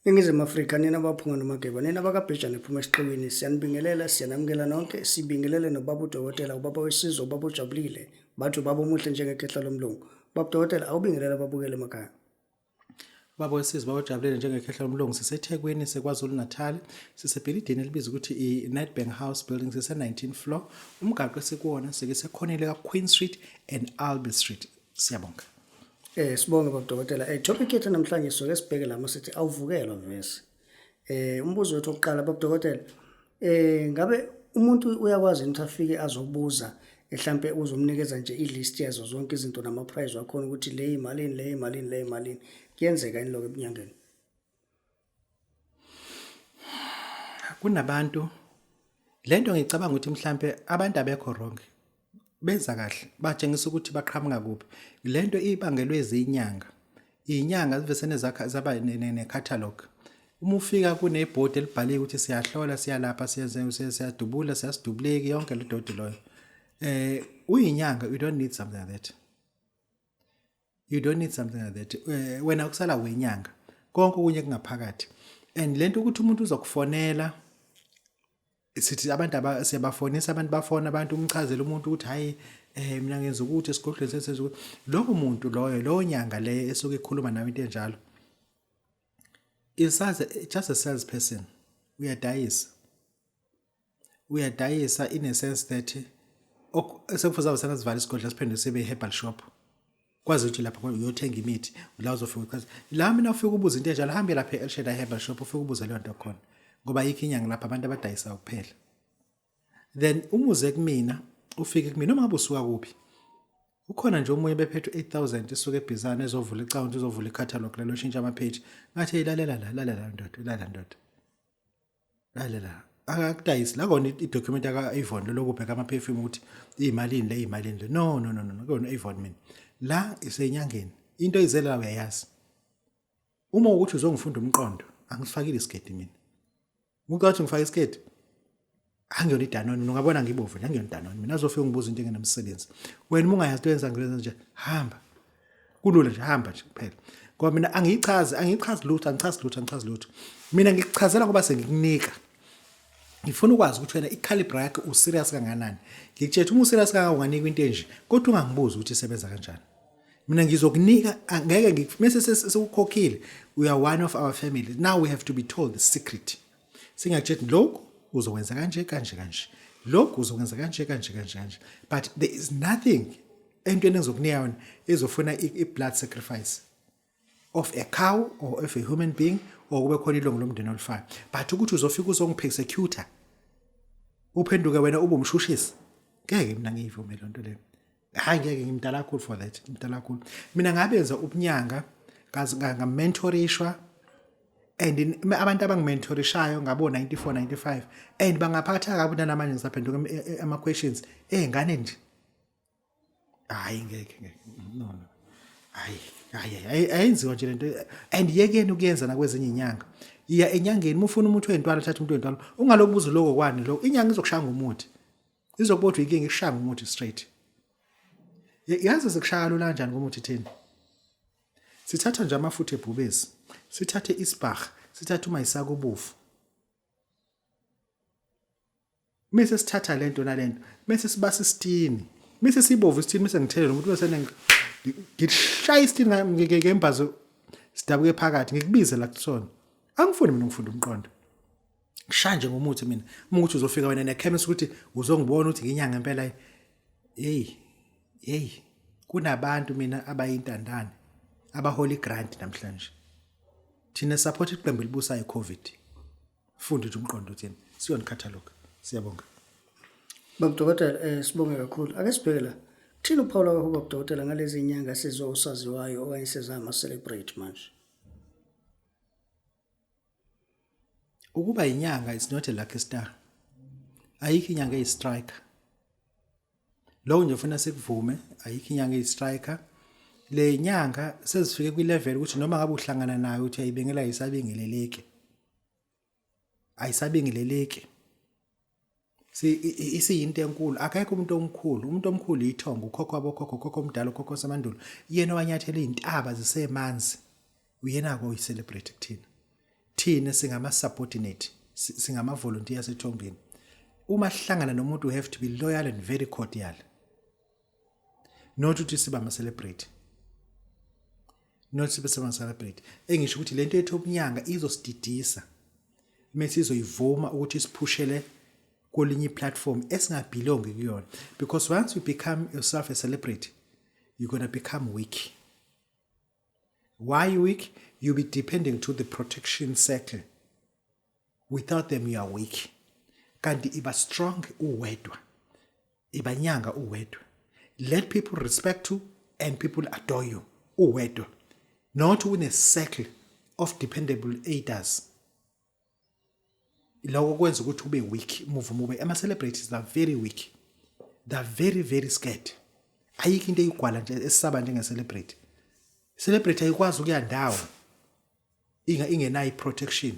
Ningizimu Afrika, nina abaphunga nomageba, nina abakabhejane phuma esiqiwini, siyanibingelela, siyanamukela nonke, sibingelele nobaba udokotela, ubaba wesizwe, ubaba ojabulile, bathi ubaba omuhle njengekhehla lomlungu. Baba udokotela, awubingelele ababukele emakhaya. Baba wesizwe, baba ojabulile njengekhehla lomlungu, siseThekwini, seKwaZulu Natal, sisebhilidini elibizwa ukuthi i-Nedbank House Building, sise-19 floor. Umgaqo esikuwona sike sekhonile ka-Queen Street and Albert Street. Siyabonga. Sibonge baba dokotela. Topic yethu namhlanje soke sibheke lama sithi awuvukelwa vese. Umbuzo wethu wokuqala baba dokotela. Ngabe umuntu uyakwazi ukuthi afike azobuza mhlambe uzomnikeza nje i-list yazo zonke izinto nama price wakhona ukuthi le imalini, le imalini, le imalini. Kuyenzeka yini lokho ebunyangeni? Kunabantu lento ngicabanga ukuthi mhlambe abantu abekho wrong. Benza kahle batshengisa ukuthi baqhamuka kuphi. Lento ibangelwe izinyanga. Izinyanga zivesene zakha zaba ne-catalog. Uma ufika kunebhodi elibhaliwe ukuthi siyahlola, siyalapha, siyenze, siyadubula, siyasidubuleki yonke le dodi loyo. Uyinyanga, you don't need something like that. You don't need something like that. Wena kusala wenyanga. Konke okunye kungaphakathi. And lento ukuthi umuntu uzokufonela, sithi abantu aba siyabafonisa, abantu bafona abantu, umchazele umuntu ukuthi hayi, mina ngenza ukuthi esigodlweni senze ukuthi lokho muntu loyo, lowo nyanga le esuke ikhuluma nawe into enjalo, isaze just a salesperson, uyadayisa. Uyadayisa in a sense that sekufuze abe sengazivala isigodlo siphenduke sibe herbal shop. Kwazi ukuthi lapha uyothenga imithi, la uzofika uchaze. La mina ufika ubuza into enjalo, hambe lapha e-El Shaddai Herbal Shop ufike ubuze leyo nto khona. Ngoba ayikho inyanga lapha, abantu abadayisayo kuphela. Then umuze kumina, ufike kumina noma ngabe usuka kuphi. Ukhona nje omunye bephethwe 8000 isuke eBhizana ezovula i-account, uzovula i-catalog lelo shintsha ama-page. Ngathi lalela la, lalela ndoda, lalela ndoda. Lalela, akakudayisi la kona i-document aka-Avon lo lokubheka ama-perfume ukuthi iyimalini le, iyimalini le. No, no, no, no, kuyona Avon mina. La isenyangeni. Into oyizele la uyayazi. Uma ukuthi uzongifunda umqondo, angisifakile isigedi mina. Ucathi ngifake isigedi? Angiyona iDanone mina, ungabona ngibovu nje, angiyona iDanone mina. Azofika ungibuza into engenamsebenzi. Wena uma ungayazi into yenza ngiyenza nje, hamba. Kulula nje, hamba nje kuphela. Ngoba mina angiyichazi, angiyichazi lutho, angichazi lutho, angichazi lutho. Mina ngikuchazela ngoba sengikunika. Ngifuna ukwazi ukuthi wena i-calibre yakho userious kangakanani. Ngikutshela uma userious kangaka unganikwa into enje, kodwa ungangibuzi ukuthi isebenza kanjani. Mina ngizokunika, angeke mase sekukhokhile, we are one of our family. Now we have to be told the secret. Singakutshela lokhu uzokwenza kanje kanje kanje. Lokhu uzokwenza kanje kanje kanje kanje. But there is nothing entweni engizokunika yona ezofuna i-blood sacrifice of a cow or of a human being or kube khona ilungu lomndeni olifayo. But ukuthi uzofika uzongipersecute, uphenduke wena ube umshushisi, ngeke mina ngiyivume le nto leyo. Hayi ngeke, ngimdala kakhulu for that, ngimdala kakhulu. Mina ngabenza ubunyanga, ngamentorishwa, and abantu abangimentorishayo ngabo 94 95 and bangaphatha kabi namanje ngisaphenduka ama questions ngane nje. Hayi ngeke, ngeke, no, no, hayi, hayi, hayi, ayenziwa nje lento. And yekeni ukuyenza nakwezinye inyanga. Iya enyangeni uma ufuna umuthi wentwala, thatha umuntu wentwala, ungalokubuza lokho kwani lo, inyanga izokushaya ngomuthi, izokubodwa inkinga ikushaya ngomuthi straight. Yazi sikushaya lula kanjani ngomuthi thina? Sithatha nje amafutha ebhubesi, sithathe isibhaha, sithathe umayisaka obovu, mese sithatha lento nalento, mese sibasa isitini, mese sibovu isitini, mese ngithelele umuntu, bese ngishaya isitini ngembazo sidabuke phakathi, ngikubize la kusona. Angifuni mina ngifunda umqondo, ngishaya nje ngomuthi mina. Uma ukuthi uzofika wena nekhemisi ukuthi uzongibona ukuthi nginyanga ngempela, hey hey, kunabantu mina abayintandane abahola igrant namhlanje. Thina support iqembu elibusayo iCovid. Funda nje umqondo uthini, siyona catalog. Siyabonga. Baba dokotela, sibonge kakhulu. Ake sibheke la. Thina uphawula kwakho baba dokotela ngalezi nyanga sizwe usaziwayo okanye sezama celebrate manje. Ukuba inyanga is not a lucky star. Ayikho inyanga eyi-striker. Lokho nje ufuna sikuvume, ayikho inyanga eyi-striker. Le nyanga sezifike kwi-level ukuthi noma ngabe uhlangana nayo uthi ayibengela, ayisabingeleleki. Ayisabingeleleki. Isiyinto enkulu. Akekho umuntu omkhulu, umuntu omkhulu ithongo, ukhokho wabokhokho, ukhokho omdala, ukhokho wasemandulo. Yena wanyathela iy'ntaba zisemanzi. Uyena-ke oyi-celebrate kuthina. Thina singama subordinate, singama volunteers ethongweni. Uma sihlangana nomuntu, we have to be loyal and very cordial, not ukuthi siba ama celebrate, not sibe sama celebrate. Engisho ukuthi lento yethu obunyanga izosididisa mase izoyivuma ukuthi siphushele kwelinye iplatform esingabelongi kuyona, because once you become yourself a celebrity, you're going to become weak. Why weak? You'll be depending to the protection circle. Without them you are weak. Kanti iba strong uwedwa, iba nyanga uwedwa. Let people respect you and people adore you uwedwa, not with a circle of dependable aiders. Lokho kwenza ukuthi ube weak. Move ube ama celebrities are very weak, they are very very scared. Ayikho into eyigwala nje esisaba njenge celebrity. Celebrity ayikwazi ukuya ndawo inga ingenayo protection.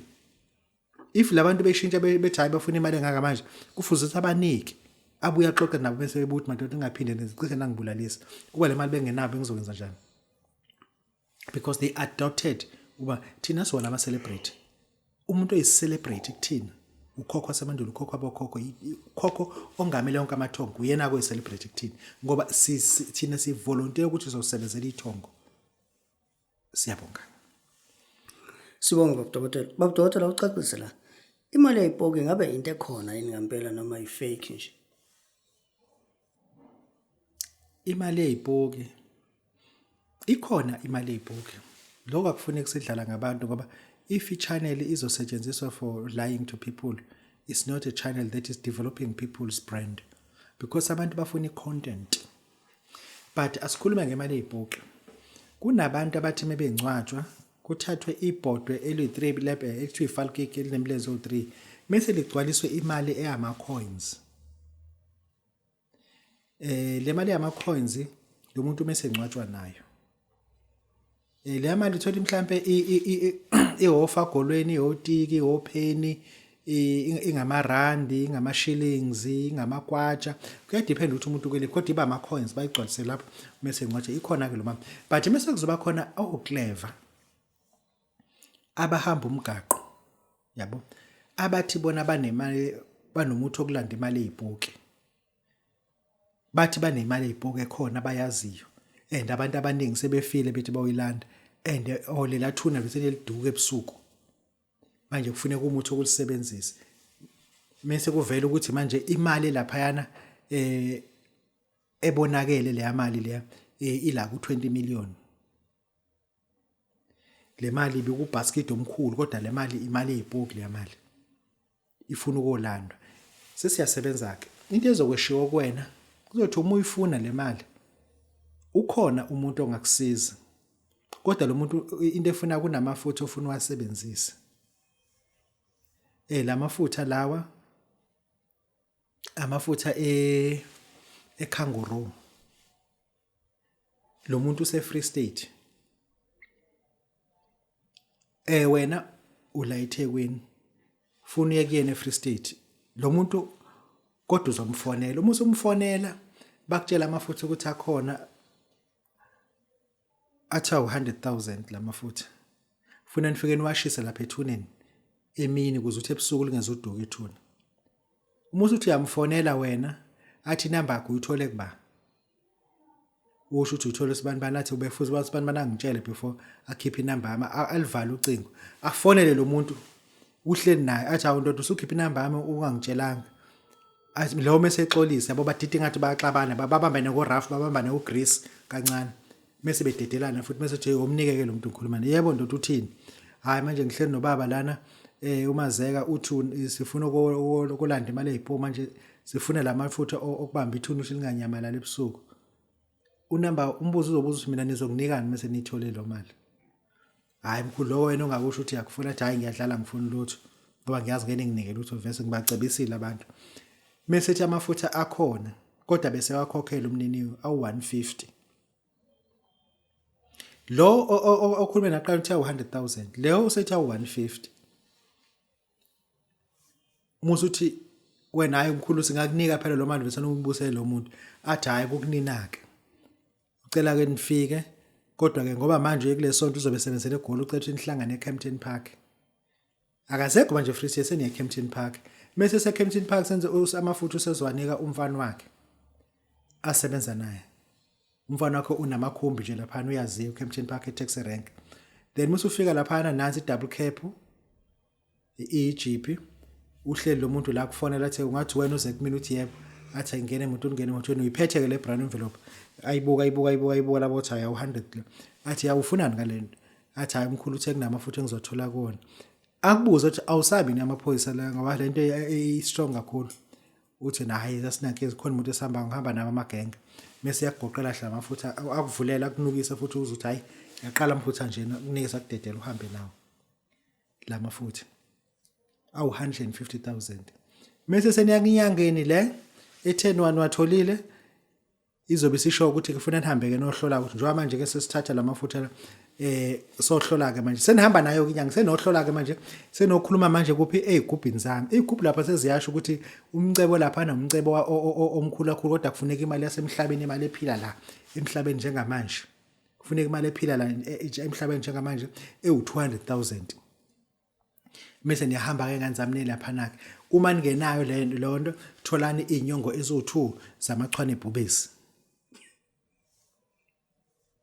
If labantu beshintsha bethi hayi, bafuna imali engaka manje, kufuze ukuthi abanike, abuye axoxe nabo bese bebuthi, "Madoda, ningaphinde nizicishe nangibulalisa. Kuba le mali bengenabo, bengizokwenza njani?" Because they adopted uba thina siwona ama celebrity. Umuntu oyi-celebrity kuthina ukhokho wasemandulo, ukhokho abokhokho, ukhokho ongamele yonke amathongo, uyena koyi-celebrity kuthina, ngoba thina sivolunteer ukuthi sizosebenzela ithongo. Siyabonga. Sibonge, babudokotela. Babudokotela, ucacise la. Imali yayipoki ngabe into ekhona yini ngempela noma i-fake nje? Imali eyipoki ikhona, imali eyipoki. Lokho akufuneki sidlala ngabantu, ngoba if i-channel izosetshenziswa for lying to people, it's not a channel that is developing people's brand, because abantu bafuna i-content. But asikhulume ngemali eyipoki. Kunabantu abathi mebengcwatshwa kuthathwe ibhodwe eliyi-3 lebe ekuthiwa i-falkik, elinemilenze owu-3, mese ligcwaliswe imali eyama-coins. Le mali yama coins, lo muntu mase engcwatshwa nayo. Le mali uthola mhlambe ihofa golweni, ihotiki, ihopheni, ingamarandi, ingama shillings, ingamakwatsha, kuyadepend ukuthi umuntu kwele, kodwa iba ama coins bayigcwalise lapho mase engcwatshwa. Ikhona ke lo mama, but mase kuzoba khona oh clever abahamba umgaqo yabo, abathi bona banemali, banomuthi okulanda imali eyipoki. Bathi banemali eyipoki ekhona abayaziyo, and abantu abaningi sebefile bethi bayoyilanda, and oh, lela thuna bese liduka ebusuku. Manje kufuneka umuthi okulisebenzisa, mase kuvela ukuthi manje imali laphayana ebonakele, leya mali leya ila ku 20 million. Le mali ibikubasket omkhulu, kodwa le mali imali eyipoki, leya mali ifuna ukolandwa. Sesiyasebenza ke. Into ezokweshiwo kuwena kuzothi uma uyifuna le mali, ukhona umuntu ongakusiza, kodwa lo muntu into efuna kunamafutha ofuna uwasebenzise. Lamafutha lawa amafutha e kangaroo. Lo muntu use Free State, wena ula eThekwini, funa uye kuyena eFree State lo muntu, kodwa uzomfonela. Uma usumfonela, bakutshela amafutha ukuthi akhona, athi awu 100,000 lamafutha, funa nifike niwashise lapha ethuneni emini ukuze uthi ebusuku lingezuduka ithuna. Uma usuthi uyamfonela wena, athi inamba yakho uyithole kuba, usho ukuthi uyithole sibani bani, athi ubefuza uba sibani bani angitshele before akhiphe inamba yami. Alivale ucingo, afonele lo muntu uhleli naye, athi, "Hawu ndoda, usukhiphe inamba yami ungangitshelanga." Athi lo mase exolisa yabo, badida ngathi bayaxabana, babambane ngo-rough, babambane ngo-grease kancane, mase bededelana futhi. Mase ethi, "Omnike ke lo muntu ngikhuluma naye." "Yebo ndoda, uthini?" "Hayi, manje ngihleli nobaba lana, umazeka uthi sifuna ukulanda imali eyiphuma manje, sifuna lamafutha okubamba ithuna ukuthi linganyamalala ebusuku." Unamba umbuzo uzobuza ukuthi, "Mina nizokunikani mase niyithole lo mali?" "Hayi mkhulu, lo wena ongakusho ukuthi uyakufuna." Athi, "Hayi, ngiyadlala, ngifuna lutho, ngoba ngiyazi ngeke nginike lutho, vese ngibacebisile abantu." Mase ethi amafutha akhona, kodwa bese wakhokhela umniniyo awu 150. Lo okhulume naqala uthi awu 100,000, leyo usethi awu 150. Musa uthi wena, "Hayi mkhulu, singakunika phela lo mali bese ubusele lo muntu." Athi, "Hayi, kukunina ke, ucela ke nifike, kodwa ke ngoba manje kule sonto uzobe sebenzele eGoli, ucela ukuthi nihlangane eKempton Park." Akasekho manje Free State seniye Kempton Park. Mese se Kempton Park senze amafutha usezowanika umfana wakhe asebenza naye. Umfana wakhe unamakhumbi nje laphana uyaziwa Kempton Park e-taxi rank. Then musufika laphana nansi double cap i-jeep uhleli lo muntu la kufonela athi ungathi wena uze kumina uthi yebo athi ayingene emotweni ungene emotweni uyiphethe-ke le brown envelope ayibuka ayibuka ayibuka ayibuka labo uthi hayi 100 lo athi yawufunani ngale nto athi hayi umkhulu uthe kunamafutha engizothola kuwona akubuze ukuthi awusabi namaphoyisa la ngoba le nto i-strong kakhulu uthi na hayi asinankinga khona umuntu esihamba ngihamba nawo amagenge mese yakugoqela hle amafutha akuvulela akunukise futhi uze uthi hayi yaqala amafutha nje kunikeza akudedela uhambe nawo la mafutha awu 150,000 mese seniyakinyangeni le e-10 wani watholile izobe isisho ukuthi kufuna nihambe ke nohlola ukuthi njengoba manje ke sesithatha lamafutha la eh sohlola ke manje senihamba nayo ke inyanga senohlola ke manje senokhuluma manje kuphi ezigubhini zami izigubhu lapha seziyasho ukuthi umcebo lapha nomcebo omkhulu kakhulu kodwa kufuneka imali yasemhlabeni imali ephila la emhlabeni njengamanje kufuneka imali ephila la e, e, emhlabeni njengamanje ewu 200000 Mese niyahamba ke ngane zami nilaphana ke. Uma ningenayo le leyo nto tholani izinyongo eziwu2 zamachwane ebhubesi.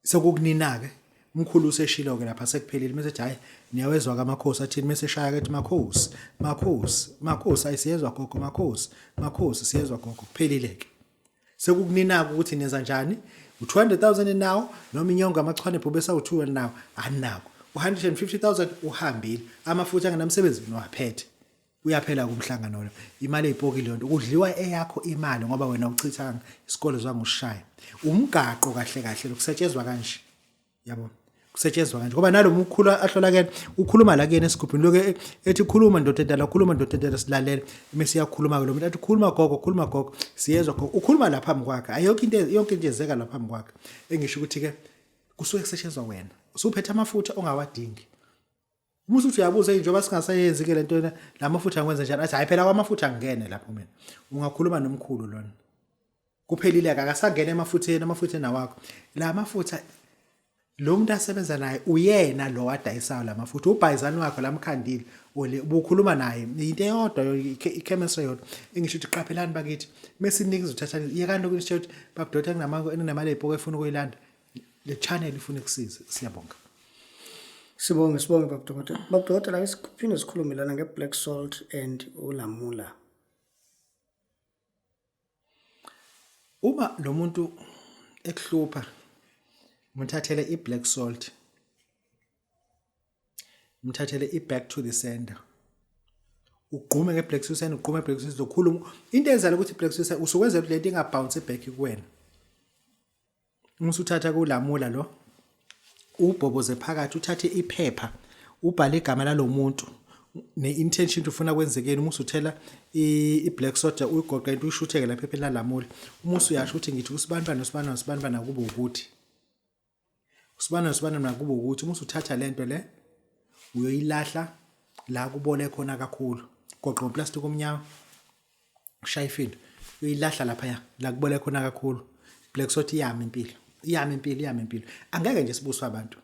Sekukunina ke umkhulu useshilo ke lapha sekuphelile mese ethi hayi niyawezwa ke amakhosi athini mese eshaya ke ethi makhosi makhosi makhosi ayisiyezwa gogo makhosi makhosi siyezwa gogo kuphelile ke. Sekukuninaka ukuthi nenza njani u-200,000 nawo noma inyongo amachwane bhubesi awu-2 nawo anako u-150,000 uhambile amafutha angenamsebenzi niwaphethe uyaphela kumhlangano lo imali eyipoki leyo nto kudliwa eyakho imali ngoba wena uchithanga isikole zwangushaya umgaqo kahle kahle lokusetshezwa kanje yabo kusetshenziswa kanje ngoba nalo mkhulu ahlolakele ukhuluma la kuyena esigubhini lokho ethi khuluma ndoda endala khuluma ndoda endala silalela mese iyakhuluma ke lo muntu athi khuluma gogo khuluma gogo siyezwa gogo ukhuluma la phambi kwakhe ayokho into yonke into yenzeka la phambi kwakhe engisho ukuthi ke kusuke kusetshenziswa wena usuphethe amafutha ongawadingi uma usuthi uyabuza njengoba singasayenzi ke lento la mafutha angwenza njani athi hayi phela kwamafutha angene lapho mina ungakhuluma nomkhulu lona kuphelile akasangena emafutheni amafutheni awakho la mafutha lo muntu asebenza naye uyena lo adayisayo la mafutha ubhayizani wakho lamkhandile ole ubukhuluma naye into eyodwa i-chemistry yodwa engisho ukuthi qaphelani bakithi mesinika izothatha yekani lokhu nisho ukuthi babudota kunamali ey'poko efuna ukuyilanda le channel ifuna ukusiza siyabonga Sibonge sibonge baba dokotela. Baba dokotela ake siphinde sikhulume lana nge-black salt and ulamula. Uma lo muntu ekuhlupha mthathele i-black salt mthathele i-back to the sender ugqume nge-black suicide ugqume black suicide uzokhuluma into enzala ukuthi i-black suicide usukwenzela ukuthi lento ingabounce back kuwena Uma usuthatha kulamula lo ubhoboze phakathi uthathe iphepha ubhale igama lalomuntu ne-intention ukuthi ufuna kwenzekeni uma usuthela i-black soda uyigoqe into uyishutheke lapha ephepheni lalamula uma usuyasho ukuthi ngithi usibantwana usibantwana usibantwana kube ukuthi usibantwana usibantwana kube ukuthi uma usuthatha lento le uyoyilahla la kubole khona kakhulu goqa ngoplastic omnyama ushaya ifindo uyilahla lapha la kubole khona kakhulu black sort iyami impilo iyami impilo iyami impilo angeke nje sibuswe abantu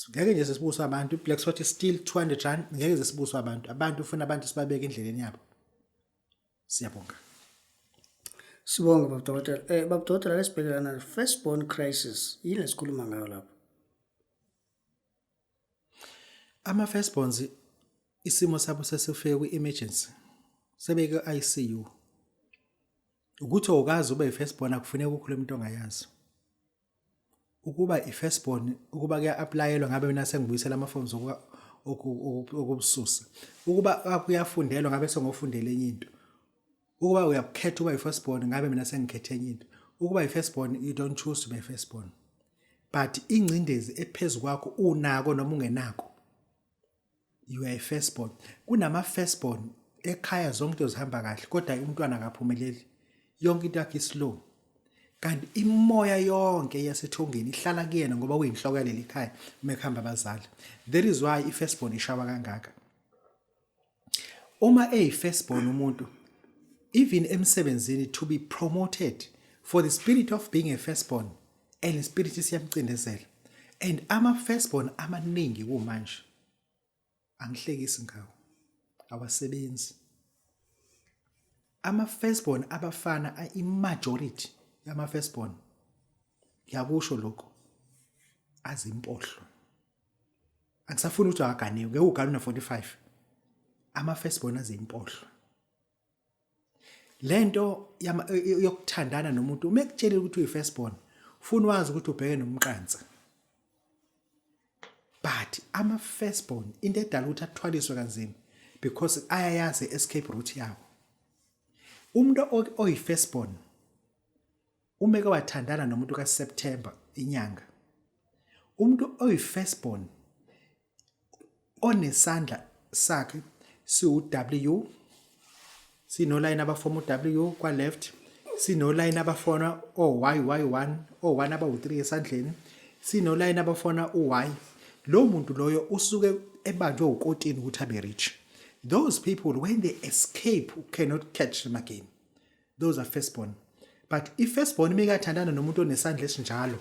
ngeke nje sibuswe abantu black sort is still 200 rand ngeke nje sibuswe abantu abantu ufuna abantu sibabeke endleleni yabo siyabonga Sibonge baba dokotela. Eh baba dokotela lesibhekelana first born crisis yini lesikhuluma ngayo lapho? Ama first borns isimo sabo sesifike kwi-emergency sebeke ICU ukuthi awukazi ube i-first born akufuneki ukhulume into ongayazi ukuba i-first born ukuba kuya-aplayelwa ngabe mina sengibuyisela ama-forms okubususa ukuba kuyafundelwa ngabe sengofundela enye into ukuba uyakukhetha ukuba i-first born ngabe mina sengikhethe enye into ukuba i-first born you don't choose to be first born but ingcindezi ephezu kwakho unako noma ungenako you are a first born kunama first born ekhaya zonke into zihamba kahle kodwa umntwana akaphumeleli yonke into yakhe islow kanti imoya yonke yasethongeni ihlala kuyena ngoba uyinhloko yaleli khaya uma kuhamba abazali that is why i-first born ishawa kangaka uma eyi-first born umuntu even emsebenzini to be promoted for the spirit of being a first born and spirit siyamcindezela and ama first born amaningi kumanje angihlekisi ngawo. Awasebenzi. Ama firstborn abafana, i-majority yama firstborn, ngiyakusho lokho, azimpohlo. Angisafuni ukuthi akaganiwe, ngeke ugane una 45. Ama firstborn azimpohlo. Lento yokuthandana nomuntu uma ekutshelile ukuthi uyi firstborn, ufuna wazi ukuthi ubheke nomqansa. But ama firstborn into edala ukuthi athwaliswe kanzima because ayayazi escape route yawo. Umuntu oyi firstborn uma eke wathandana nomuntu ka September inyanga, umuntu oyi firstborn onesandla sakhe siwu W, sinolayini abafoma u-W kwa left, sinolayini abafona o-Y Y1 o-1 abawu-3 esandleni, sinolayini abafona u-Y, lo muntu loyo usuke ebanjwe ukotini ukuthi abe rich. Those people, when they escape, you cannot catch them again. Those are firstborn. But i-firstborn uma ikathandana nomuntu onesandla esinjalo,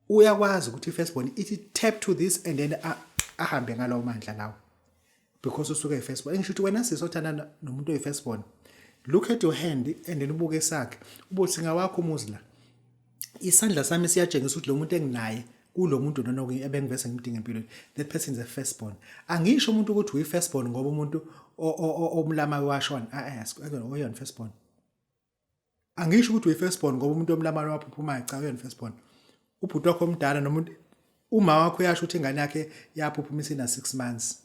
uyakwazi ukuthi i-firstborn ithi tap to this and then ahambe ngalawo mandla lawo, because usuke eyi-firstborn. Engisho ukuthi wena sisi othandana nomuntu oyi-firstborn, look at your hand and then ubuke sakhe, ubuthi ngawakho umuzi la, isandla sami siyatshengisa ukuthi lo muntu enginaye kulo muntu lona ebengivese ngimdinga empilweni, that person is a firstborn. Angisho umuntu ukuthi uyi-firstborn ngoba umuntu omlama washona, oyona firstborn. Angisho ukuthi uyi-firstborn ngoba umuntu omlamane waphuphumayo, cha, uyona firstborn. Ubhuti wakho omdala nomuntu uma wakho uyasho ukuthi ingane yakhe yaphuphuma isina 6 months,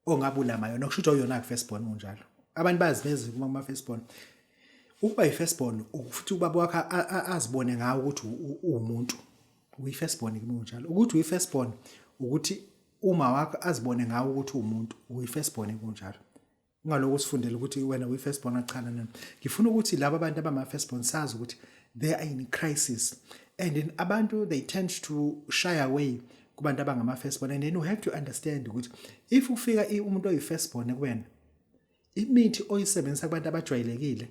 ongabe ulama yona, kusho ukuthi awuyona firstborn. Kunjalo, abantu bayaziveza kuma firstborn. Ukuba yi-firstborn futhi ubaba wakho azibone ngawe ukuthi uwumuntu, uyi-firstborn kimi kunjalo. Ukuthi uyi-firstborn ukuthi uma wakho azibone ngawe ukuthi uwumuntu, uyi-firstborn kunjalo. Ungalokhu usifundela ukuthi wena uyi-firstborn, cha, nana. Ngifuna ukuthi laba abantu abama-firstborn sazi ukuthi they are in crisis, and then abantu, they tend to shy away kubantu abangama-firstborn. And then you have to understand ukuthi if ufika umuntu oyi-firstborn kuwena, imithi oyisebenzisa kubantu abajwayelekile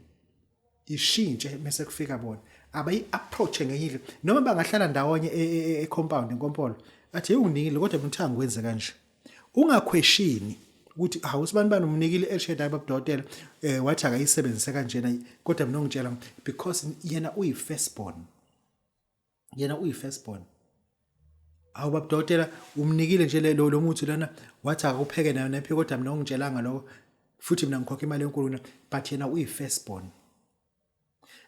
ishintshe mase kufika bona, abayi-approach ngenye indlela, noma bangahlala ndawonye e-compound enkompolo, athi hey, unginikile kodwa mina uthi angikwenze kanje. Ungakhweshini ukuthi hawu, sibani bani umnikile elsheda babudokotela, wathi akayisebenzise kanjena, kodwa mina ungitshela, because yena uyi-firstborn, yena uyi-firstborn. Hawu babudokotela, umnikile nje lo muthi lana, wathi akupheke nayo nephi, kodwa mina ungitshelanga lokho, futhi mina ngikhokha imali enkulu, but yena uyi-firstborn.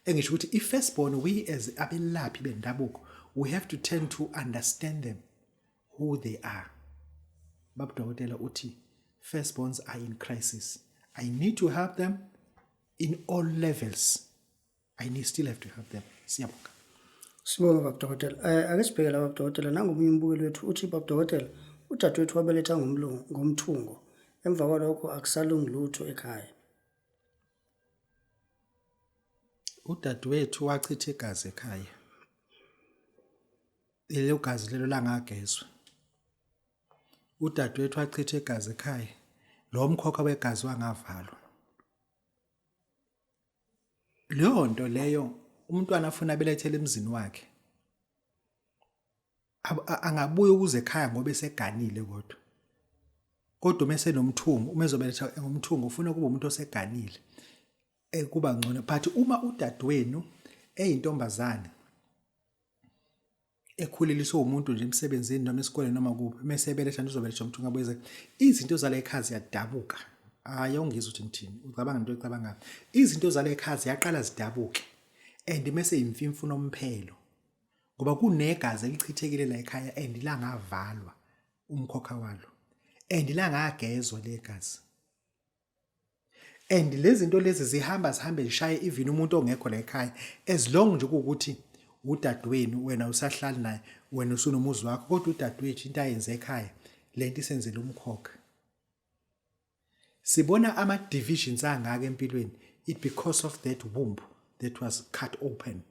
Engisho ukuthi i-firstborn, we as abelaphi bendabuko, we have to tend to understand them, who they are. Babudokotela uthi firstborns are in crisis. I need to help them in all levels. I need still have to help them. Siyabonga. Sibonge babudokotela. Ake sibheke la babudokotela, nangomunye umbukeli wethu uthi, babudokotela, udadewethu wabeletha ngomlungu ngomthungo. Emva kwalokho akusalungi lutho ekhaya. Udadewethu wachitha igazi ekhaya. Lelo gazi lelo langagezwa. Udadewethu wachitha igazi ekhaya. Lo mkhokha wegazi wangavalwa. Leyo nto leyo, umntwana afuna abelethele emzini wakhe. Angabuya ukuze ekhaya ngoba eseganile, kodwa uma esenomthungo, uma ezobeletha ngomthungo, ufuna kuba umuntu oseganile, kuba ngcono. But uma udadewenu eyintombazane ekhuleliswe umuntu nje emsebenzini noma esikoleni noma kuphi, mese ebeletha, uzobeletha umthungo, abuye, izinto zale ekhaya ziyadabuka. Hayi, awungizwa ukuthi ngithini, ucabanga into oyicabangayo. Izinto zale ekhaya ziyaqala zidabuke and mese imfimfuno omphelo, ngoba kunegazi elichithekile la ekhaya and langavalwa umkhokha walo and langagezwa legazi, and lezi zinto lezi zihamba zihambe zishaye even umuntu ongekho la ekhaya, as long nje kuwukuthi udadewenu, wena usahlali naye, wena usunomuzi wakho, kodwa udadewethu into ayenze ekhaya lento isenzele umkhokha. Sibona ama divisions angaka empilweni, it because of that womb that was cut open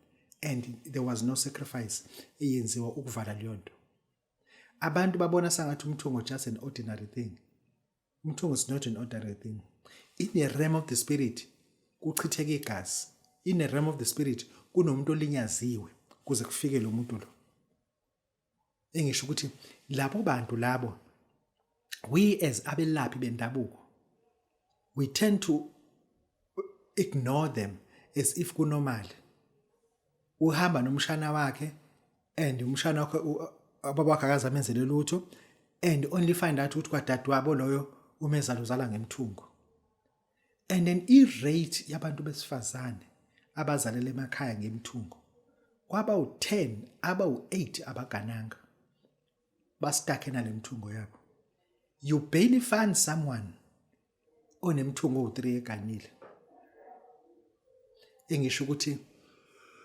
and there was no sacrifice eyenziwa ukuvala leyo nto. Abantu babona sangathi umthungo just an ordinary thing. Umthungo is not an ordinary thing. In the realm of the spirit kuchitheka igazi. In the realm of the spirit kunomuntu olinyaziwe kuze kufike lo muntu lo. Engisho ukuthi labo bantu labo We as abelaphi bendabuko, we tend to ignore them as if kunormal. Uhamba nomshana wakhe and umshana wakhe ubaba wakhe akaze amenzele lutho, and only find out ukuthi kwadadewabo loyo umezala uzala ngemthungo. And then i-rate yabantu besifazane abazalela emakhaya ngemthungo kwaba u-10, aba u-8 abagananga, bastakhe nalemthungo yabo. You barely find someone onemthungo owu-3 eganile. Engisho ukuthi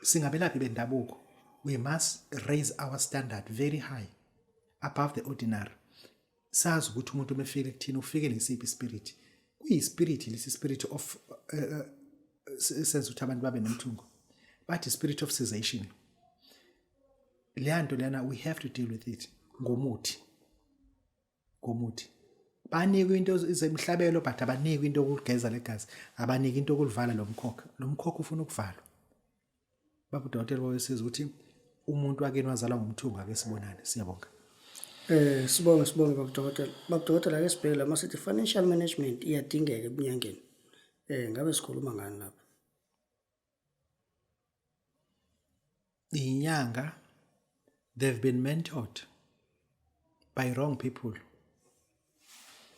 singabelaphi bendabuko, we must raise our standard very high above the ordinary. Sazi ukuthi umuntu uma efika kuthina ufike nesiphi spirit. Kuyi-spirit lesi, spirit of senza ukuthi abantu babe nomthungo, bathi spirit of cessation. Leya nto lena, we have to deal with it ngomuthi. Ngomuthi banikwe into zemhlabelo, but abanikwe into yokugeza legazi, abanike into yokulivala lo mkhokha. Lo mkhokha ufuna ukuvalwa. Baba udokotela wawesiza ukuthi umuntu wakini wazalwa ngumthungo, ake sibonane. Siyabonga. Sibonge baba dokotela. Baba dokotela, ake sibheke la masithi financial management iyadingeka ebunyangeni. Ngabe sikhuluma ngani lapha? Inyanga, they've been mentored by wrong people.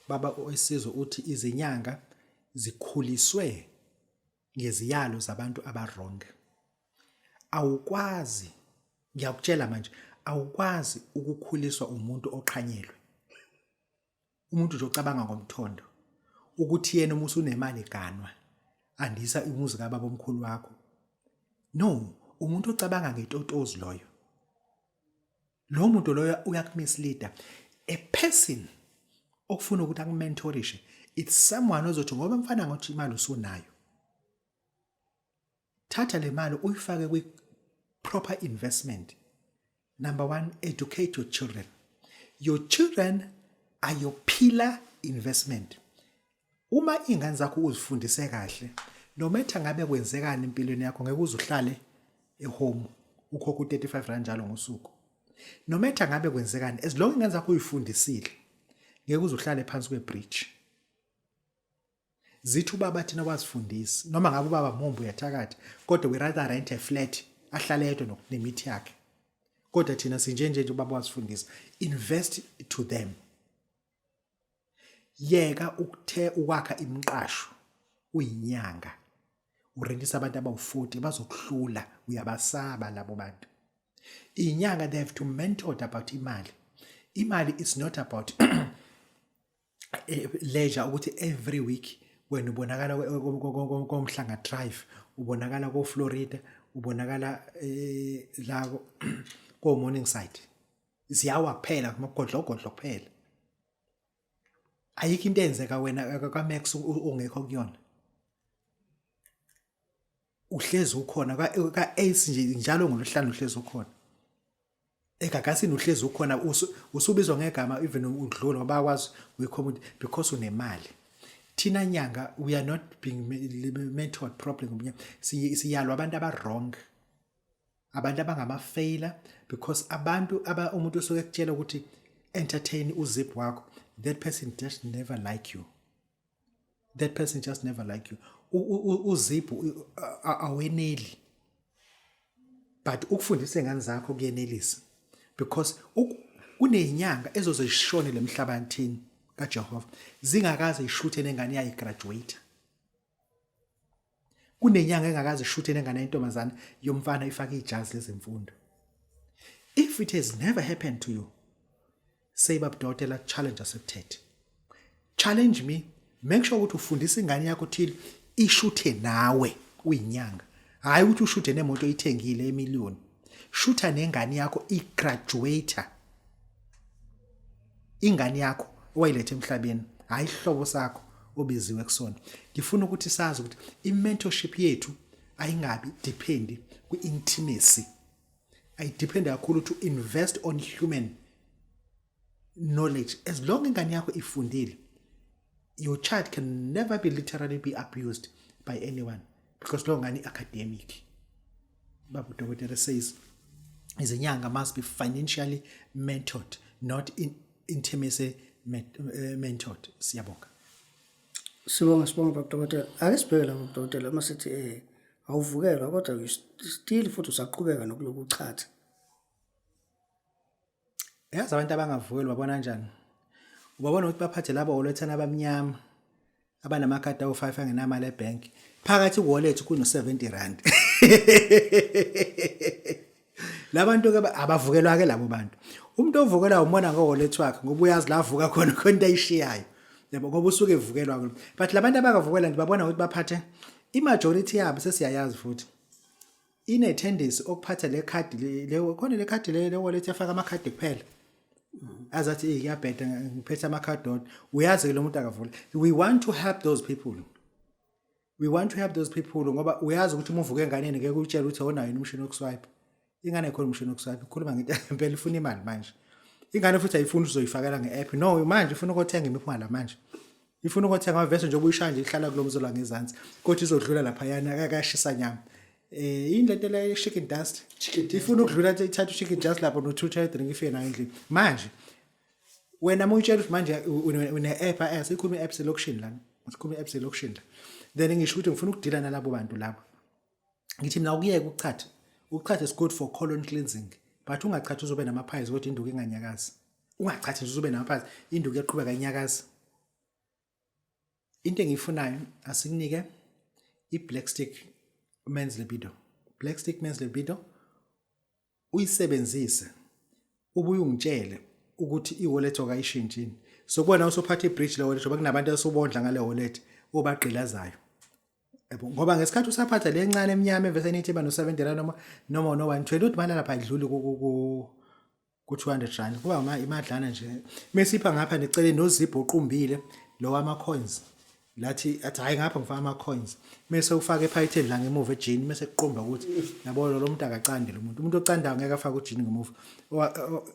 Baba owesizwe uthi izinyanga zikhuliswe ngeziyalo zabantu aba-wrong. Awukwazi, ngiyakutshela manje, awukwazi ukukhuliswa umuntu oqhanyelwe, umuntu nje ocabanga ngomthondo ukuthi yena uma usunemali ganwa andisa umuzi kababa omkhulu wakho. No, umuntu ocabanga ngetotozi loyo, lo muntu loyo uyakumisleada. A person okufuna ukuthi akumentorishe, it's someone ozothi, ngoba mfana, ngothi imali usunayo, thatha le mali uyifake kwi proper investment. Number one, educate your children. Your children are your pillar investment. Uma ingane zakho uzifundise kahle, no matter ngabe kwenzekani empilweni yakho, ngeke uze uhlale ehome ukhokha u35 rand njalo ngosuku. No matter ngabe kwenzekani, as long ingane zakho uyifundisile, ngeke uze uhlale phansi kwebridge. Zithi ubaba thina wazifundisa, noma ngabe ubaba mumbu uyathakatha, kodwa we rather rent a flat ahlale yedwa nemithi yakhe, kodwa thina sinje nje nje ubaba wazifundisa. Invest to them. Yeka ukuthe ukwakha imiqasho uyinyanga, urentisa abantu abawu-40, bazokuhlula, uyabasaba labo bantu. Inyanga, they have to mentor about imali. Imali is not about leisure, ukuthi every week wena ubonakala koMhlanga Drive, ubonakala ko Florida, ubonakala la ko Morningside. Ziyawa kuphela, kumagodlogodlo kuphela. Ayikho into eyenzeka wena kaMax ongekho kuyona. Uhlezi ukhona ka-Ace nje njalo ngolwesihlanu, uhlezi ukhona egagasini, uhlezi ukhona, usubizwa ngegama even udlula ngoba bakwazi uyi-community because unemali. Thina nyanga, we are not being mentored properly ngobunyanga. Siyalwa abantu aba-wrong, abantu abangama-failure, because abantu aba umuntu osuke ekutshela ukuthi entertain uzip wakho, that person just never like you. That person just never like you. Uziphu aweneli, but ukufundisa ingane zakho kuyenelisa, because kunezinyanga ezoze zishone lemhlabathini kaJehova zingakaze ishuthe nengane yayi graduate. Kunenyanga engakaze ishuthe nengane yentombazane yomfana ifake ijazi lezemfundo. If it has never happened to you, say, "Baba dokotela, challenge accepted, challenge me." Make sure ukuthi ufundisa ingane yakho till ishuthe nawe uyinyanga, hayi ukuthi ushuthe nemoto oyithengile emillion. Shutha nengane yakho, igraduate ingane yakho owayilethe emhlabeni, hayi ihlobo sakho obiziwe kusona. Ngifuna ukuthi sazi ukuthi i-mentorship yethu ayingabi depend kwi-intimacy, ayidepend kakhulu to invest on human knowledge. As long ingane yakho ifundile, your child can never be literally be abused by anyone, because lo ngane academic. Baba udokotela says izinyanga must be financially mentored, not in intimacy. mentored. Siyabonga. Sibonga, sibonga baba dokotela. Ake sibheke lapho dokotela, uma sithi awuvukelwa kodwa you still futhi usaqhubeka nokuloku uchatha. Yazi abantu abangavukelwa babona kanjani? Ubabona ukuthi baphathe labo olethana abamnyama abanamakhadi awu-5 angenamali ebhenki. Phakathi ku-wallet kuno-70 rand. Labantu ke abavukelwa ke labo bantu. Umuntu ovukelwa umona ngo-wallet wakhe ngoba uyazi la avuka khona khona into ayishiyayo. Yabo, ngoba usuke evukelwa kulo. But labantu abakavukelwa nje babona ukuthi baphathe i-majority yabo sesiyayazi futhi. Ine-tendency okuphatha le khadi le khona le khadi le wallet efaka amakhadi kuphela. Azathi eh kuyabheda ngiphethe amakhadi odwa. Uyazi ke lo muntu akavula. We want to help those people. We want to help those people ngoba uyazi ukuthi uma uvuka enganeni ngeke uyitshele ukuthi awunayo yini umshini wokuswipe. Ingane khona umshini wokuswipe ikhuluma ngento impela ifuna imali manje. Ingane futhi ayifuni uzoyifakela nge-app. No, manje ifuna ukuthenga imiphumela manje. Ifuna ukuthenga amavese njengoba uyishaya nje ihlala kulo mzola ngezansi. Kodwa izodlula lapha yana akashisa nyama. Yini lento le chicken dust? Ifuna ukudlula ithatha chicken dust lapho no 2 drink ifike nayo endlini. Manje wena uma uyitshela ukuthi manje une app sikhuluma i-app selokishini lana. Sikhuluma i-app selokishini la. Then ngisho ukuthi ngifuna ukudila nalabo bantu labo. Ngithi mina ukuyeka ukuchatha. Ukuchatha is good for colon cleansing. But ungachathi uzobe nama-piles kodwa induku inganyakazi. Ungachathi nje uzobe nama-piles, induku iyaqhubeka inyakaza. Into engiyifunayo asikunike i-black stick men's libido. Black stick men's libido uyisebenzise ubuye ungitshele ukuthi i-wallet okayishintshini. So kubona usuphatha i-bridge le wallet ngoba kunabantu asobondla ngale wallet obagqilazayo. Yabo, ngoba ngesikhathi usaphatha le ncane emnyama evese nithi iba no-70 rand noma no-120 uthi manje lapha ayidluli ku 200 rand kuba imadlana nje. Mesipha ngapha neceleni nozipho oqumbile lo wama coins. Lathi athi hayi ngapha ngifaka ama coins. Mese ufaka ephaketheni la ngemuva ejini mase kuqumba ukuthi yabo lo muntu akacandi lo muntu. Umuntu ocandayo ngeke afake ujini ngemuva.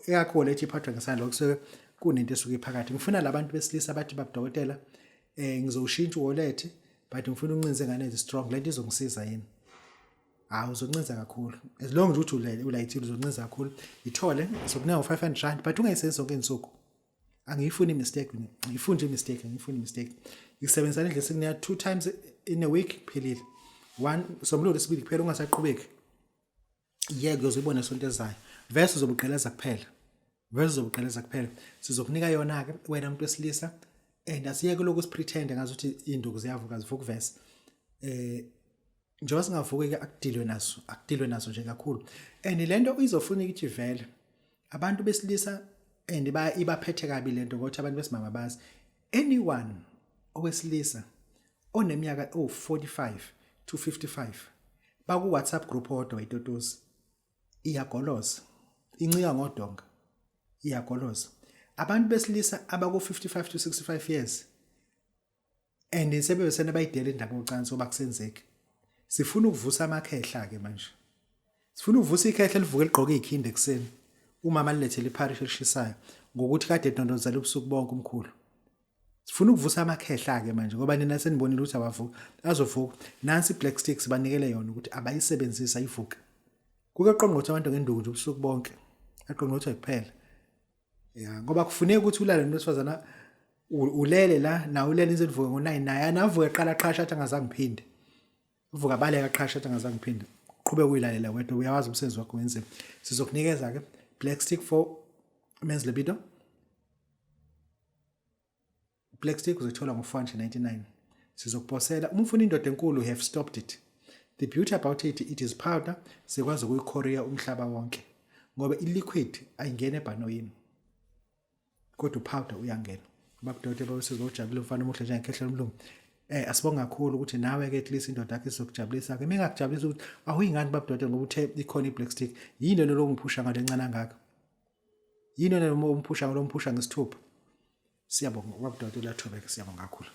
Eyakho lethi iphathwa ngesandla kusuke kunento esuke iphakathi. Ngifuna labantu besilisa bathi babudokotela ngizowushintsha wallet but ngifuna ukuncinza ingane ezi strong lento izongisiza yini? Hawu uzoncinza kakhulu. As long nje uthi ulayithile uzoncinza kakhulu. Ithole sokunika ngo-500 rand but ungayisebenzisi zonke izinsuku. Angiyifuni i-mistake mina. Angiyifuni nje i-mistake, angiyifuni i-mistake. Ngisebenzisa indlela sekunika 2 times in a week kuphelile. One somlolo sibili kuphela ungasaqhubeki. Yeke uzoyibona sonto ezayo. Vese uzobugqeleza kuphela. Vese uzobugqeleza kuphela. Sizokunika yona ke wena umuntu wesilisa and asiyeke lokhu sipretend ngazuthi induku ziyavuka zivuka vese. Njengoba singavuki ke akudilwe naso, akudilwe naso nje kakhulu. And lento izofuna ukuthi vele abantu besilisa and ibaphethe kabi lento ngokuthi abantu besimama bazi. Anyone owesilisa oneminyaka ewu-45 to 55 baku WhatsApp group odwa itotosi iyagoloza incika ngodonga iyagoloza. Abantu besilisa abaku 55 to 65 years and sebebesene bayidela indaba yocansi oba kusenzeki. Sifuna ukuvusa amakhehla ke manje. Sifuna ukuvusa ikhehla elivuke ligqoke ikhindi ekseni. Umama lilethele ipharish elishisayo ngokuthi kade edondozela ubusuku bonke umkhulu. Sifuna ukuvusa amakhehla ke manje ngoba nina senibonile ukuthi abavuka. Azovuka. Nansi black sticks banikele yona ukuthi abayisebenzisa ivuke. Kuke qongqotha abantu ngenduku nje ubusuku bonke. Aqongqothwa kuphela. Ya ngoba kufuneka ukuthi ulale nomuntu wesifazana ulele la nawe ulele ize livuke ngo9 naye anavuke eqala qhasha athi angazange ngiphinde. Uvuka baleka qhasha athi angazange ngiphinde. Qhubeka uyilalela wedwa uyawazi umsebenzi wakho wenzima. Sizokunikeza ke black stick for men's libido. Black stick uzothola ngo-499. Sizokuposela uma ufuna indoda enkulu, we have stopped it. The beauty about it, it is powder, sikwazi ukuyikhoriya umhlaba wonke ngoba i-liquid ayingena ebhanoyini kodwa upowder uyangena. Babudokotela babesiza ujabule umfana omuhle njengekhehla lomlungu. Asibonga kakhulu ukuthi nawe ke at least indoda yakho izokujabulisa ke. Mengakujabulisa ukuthi awuyingani babudokotela ngoba uthe ikhona i-black stick. Yini lelo longiphusha ngale ncane kangaka? Yini lelo umphusha ngalo umphusha ngesithupha? Siyabonga babudokotela Thobeka, siyabonga kakhulu.